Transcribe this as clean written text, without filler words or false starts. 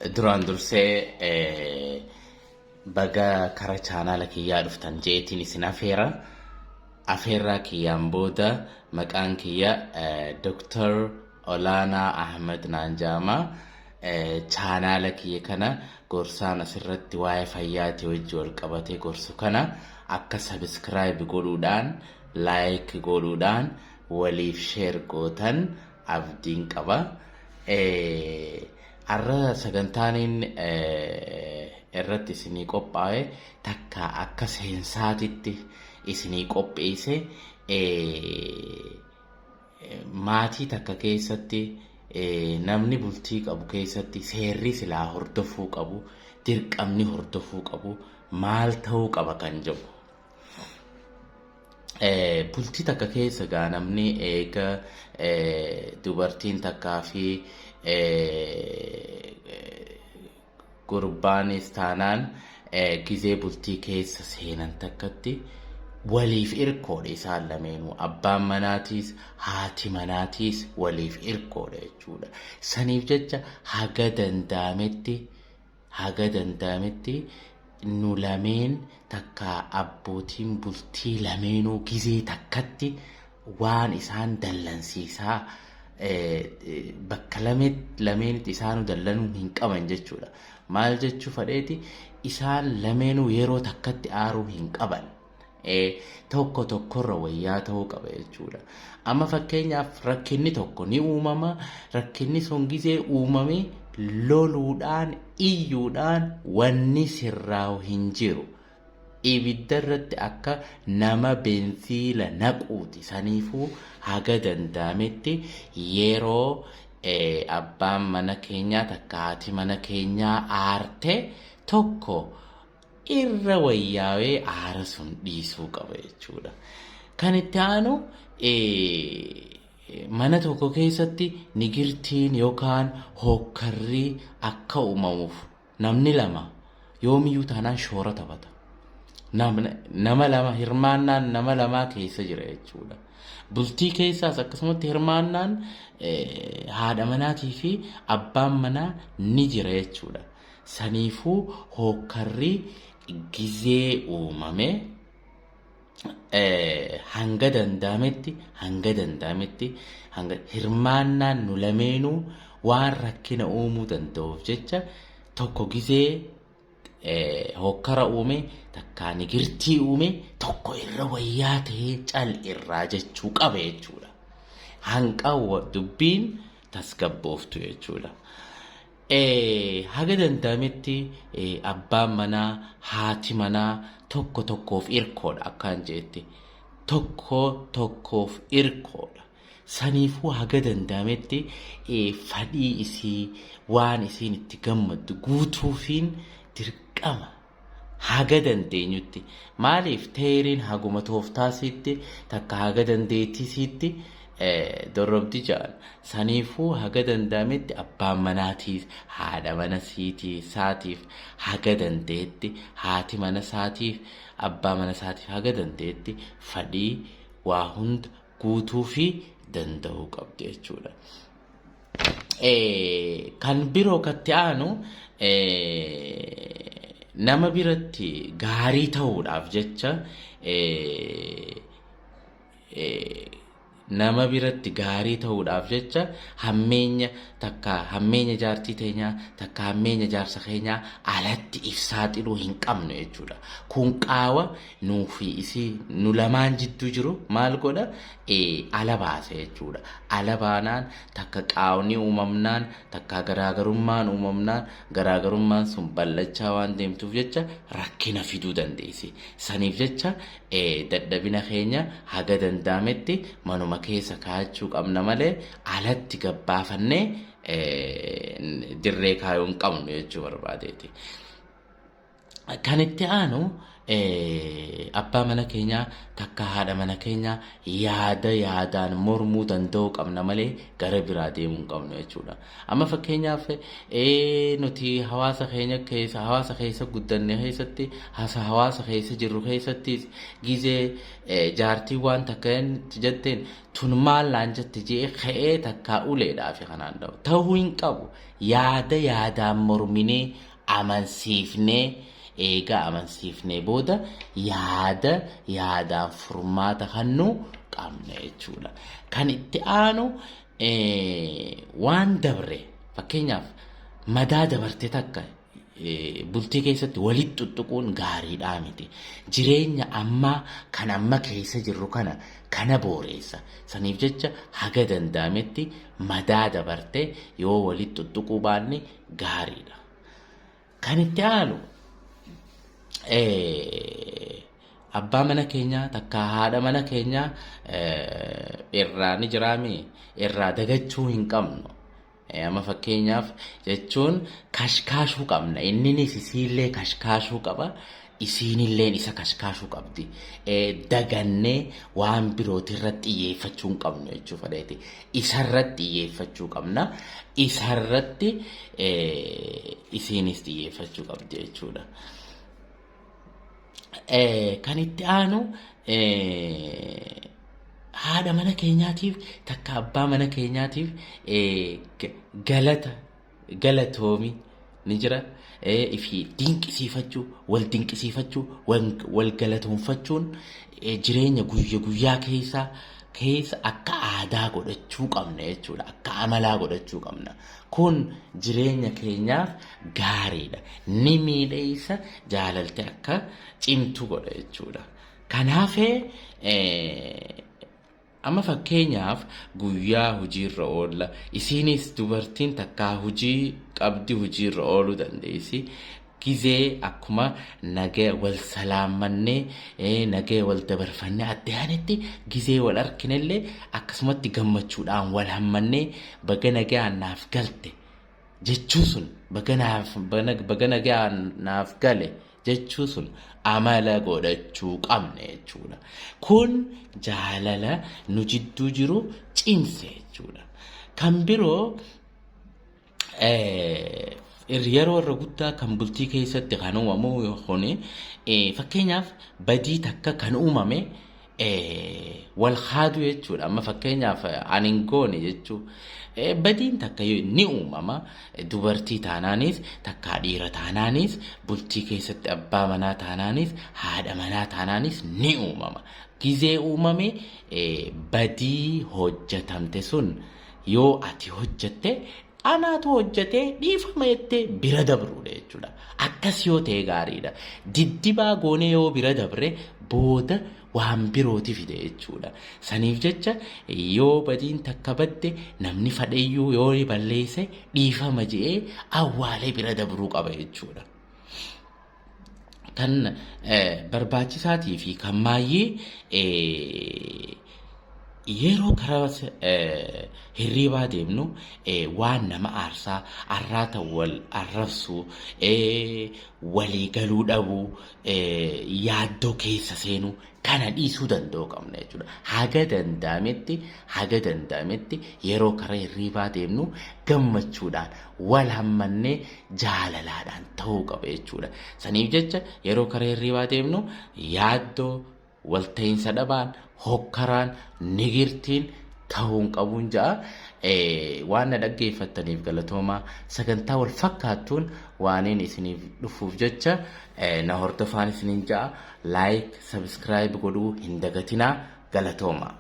Duraan dursee baga kara chaanaala kiyyaa dhuftan jeetiin isin afeera. Afeerraa kiyyaan booda maqaan kiyya Dr. Olaanaa Ahmed naan jedhama. Chaanaala kiyya kana gorsaan asirratti waa'ee fayyaatii wajji wal qabatee gorsu kana akka sabiskiraayib godhuudhaan, laayik godhuudhaan, waliif sheer gootan abdiin qaba. Har'a sagantaaniin irratti isinii qophaa'e takka akka seensaatitti isinii qopheesse, maatii takka keessatti, namni bultii qabu keessatti seerri silaa hordofuu qabu, dirqamni hordofuu qabu maal ta'uu qaba kan jedhu. Bultii takka keessa gaa namni eega dubartiin takkaa fi gurbaanis taanaan gizee bultii keessa seenan takkatti waliif irkoodha isaan lameenuu. Abbaan manaatiis haati manaatiis waliif irkoodha jechuudha. Saniif jecha haga danda'ametti nu lameen takka abbootiin bultii lameenuu gizee takkatti waan isaan dallansiisaa bakka lameenitti isaanuu dallanuu hin qaban jechuudha. Maal jechuu fadheeti, isaan lameenuu yeroo takkatti aaruu hin qaban. Tokko tokkorra wayyaa ta'uu qaba jechuudha. Amma fakkeenyaaf rakkinni tokko ni uumama. Rakkinni sun gizee uumame loluudhaan, iyyuudhaan wanni sirraa'u hin jiru. Ibidda irratti akka nama benziila naquuti. Saniifuu haga danda'ametti yeroo abbaan mana keenyaa takka haati mana keenyaa aarte, tokko irra wayyaawee aara sun dhiisuu qaba jechuudha. Kan itti aanu, mana tokko keessatti nigirtiin yookaan hookkarri akka uumamuuf namni lama yoomiyyuu taanaan shoora taphata. Nama lama, hirmaannaan nama lamaa keessa jira jechuudha. Bultii keessaas akkasumatti hirmaannaan haadha manaatii fi abbaan manaa ni jira jechuudha. Saniifuu hookkarri gizee uumame hanga danda'ametti hanga hirmaannaan nu lameenuu waan rakkina uumuu danda'uuf jecha, tokko gizee hokkara uume takkaa nigirtii uume, tokko irra wayyaa ta'ee cal irraa jechuu qaba jechuudha. Hanqa dubbiin tasgabbooftu jechuudha. Haga danda'ametti abbaan manaa, haati manaa tokko tokkoof irkoodha akkaan jeetti. Tokko tokkoof irkoodha. Saniifuu haga danda'ametti fadhii isii, waan isiin itti gammaddu guutuufiin dirqama. Haga dandeenyutti. Maaliif, teeriin haguma tooftaasiitti takka haga dandeettisiitti dorrobdi jedhan. Saniifuu haga danda'ametti abbaan manaatiif, haadha mana siitii saatiif haga dandeetti, haati mana saatiif, abbaa mana saatiif haga dandeetti fadhii waa hunda guutuu fi danda'uu qabdi jechuudha. Kan biroo katti aanu, nama biratti gaarii ta'uudhaaf jecha nama biratti gaarii ta'uudhaaf jecha hammeenya takka, hammeenya jaartii teenyaa takka, hammeenya jaarsa keenyaa alatti if saaxiluu hin qabnu jechuudha. Kun qaawa nuu fi isii, nu lamaan jidduu jiru maal godha? Ala baasa jechuudha. Ala baanaan takka qaawni uumamnaan takka garaagarummaan uumamnaan, garaagarummaan sun bal'achaa waan deemtuuf jecha rakkina fiduu dandeessi. Saniif jecha dadhabina keenya haga danda'ametti manuma keessa kaa'achuu qabna malee alatti gabbaafannee dirree kaayuu hin qabnu jechuu barbaadeeti. Kan itti aanu, abbaa mana keenyaa takka haadha mana keenyaa yaada yaadaan mormuu danda'uu qabna malee gara biraa deemuu hin qabnu jechuudha. Amma fakkeenyaaf, nuti hawaasa keenya keessa, hawaasa keessa guddanne keessatti, hawaasa keessa jirru keessattis, gizee jaartiin waan takka jetteen, "Tun maal naan jette?" jee ka'ee takkaa uleedhaa fi kanaan dha'u ta'uu hin qabu. Yaada yaadaan morminee amansiifnee, eegaa amansiifnee booda yaada yaadaan furmaata kennuu qabna jechuudha. Kan itti aanu, waan dabre, fakkeenyaaf madaa dabarte takka bultii keessatti walitti tuttuquun gaariidhaa miti. Jireenya ammaa kan amma keessa jirru kana booreessa. Saniif jecha haga danda'ametti madaa dabarte yoo walitti tuttuquu baanne gaariidha. Kan itti aanu, abbaa mana keenyaa takka haadha mana keenyaa irraa ni jiraami, irraa dagachuu hin qabnu. Amma fakkeenyaaf jechuun kashkaashuu qabna. Inninis isiillee kashkaashuu qaba. Isiinilleen isa kashkaashuu qabdi. Dagannee waan birootirratti xiyyeeffachuu hin qabnu jechuu fedheeti. Isarratti xiyyeeffachuu qabna. Isarratti isiinis xiyyeeffachuu qabdi jechuudha. Kan itti aanu, haadha mana keenyaatiif takka abbaa mana keenyaatiif galata, galatoomi ni jira. Fi dinqisiifachuu, wal dinqisiifachuu, wal galatoonfachuun jireenya guyya guyyaa keessa akka aadaa godhachuu qabna jechuudha. Akka amalaa godhachuu qabna. Kun jireenya keenyaaf gaariidha. Ni miidheessa, jaalalte akka cimtu godha jechuudha. Kanaafee amma fakkeenyaaf guyyaa hojiirra oolla. Isiinis dubartiin takkaa hojii qabdi, hojiirra ooluu dandeessi. Gizee akkuma nagaya wal salaammannee, nagaya wal dabarfannee addaanitti, gizee wal arkinellee akkasumatti gammachuudhaan wal hammannee, "Baga nagayaan naaf galte" jechuu sun, "Baga nagayaan naaf gale" jechuu sun amala godhachuu qabna jechuudha. Kun jaalala nu jidduu jiru cimse jechuudha. Kan biroo, yeroo irra guddaa kan bultii keessatti kan uumamu kuni, fakkeenyaaf badii takka kan uumame wal haadu jechuudha. Amma fakkeenyaaf ani hin goone jechuu. Badiin takka ni uumama. Dubartii taanaanis takkaa dhiira taanaanis, bultii keessatti abbaa manaa taanaanis haadha manaa taanaanis ni uumama. Gizee uumame, badii hojjetamte sun yoo ati hojjette, anaatu hojjetee, dhiifama jettee bira dabruudha jechuudha. Akkas yoo ta'e gaariidha. Diddibaa goonee yoo bira dabre, booda waan birooti fide jechuudha. Saniif jecha yoo badiin takka badde, namni fadheyyuu yoo balleesse, dhiifama je'ee awwaalee bira dabruu qaba jechuudha. Kan barbaachisaatii fi kan maayyee, yeroo karaa hirriibaa deemnu waan nama aarsaa, arraata wal arrabsuu, walii galuu dhabuu, yaaddoo keessa seenuu kana dhiisuu danda'uu qabna jechuudha. Haga danda'ametti yeroo karaa hirriibaa deemnu gammachuudhaan wal hammannee jaalalaadhaan ta'uu qaba jechuudha. Saniif jecha yeroo karaa hirriibaa deemnu yaaddoo, walta'iinsa dhabaan, hokkaraan, nigirtiin ta'uu hin qabuun ja'a. Waan na dhaggeeffattaniif galatoomaa. Sagantaa wal fakkaattuun waaniin isiniif dhufuuf jecha na hordofaan isiniin ja'a. Like, subscribe godhuu hin dagatinaa. Galatoomaa.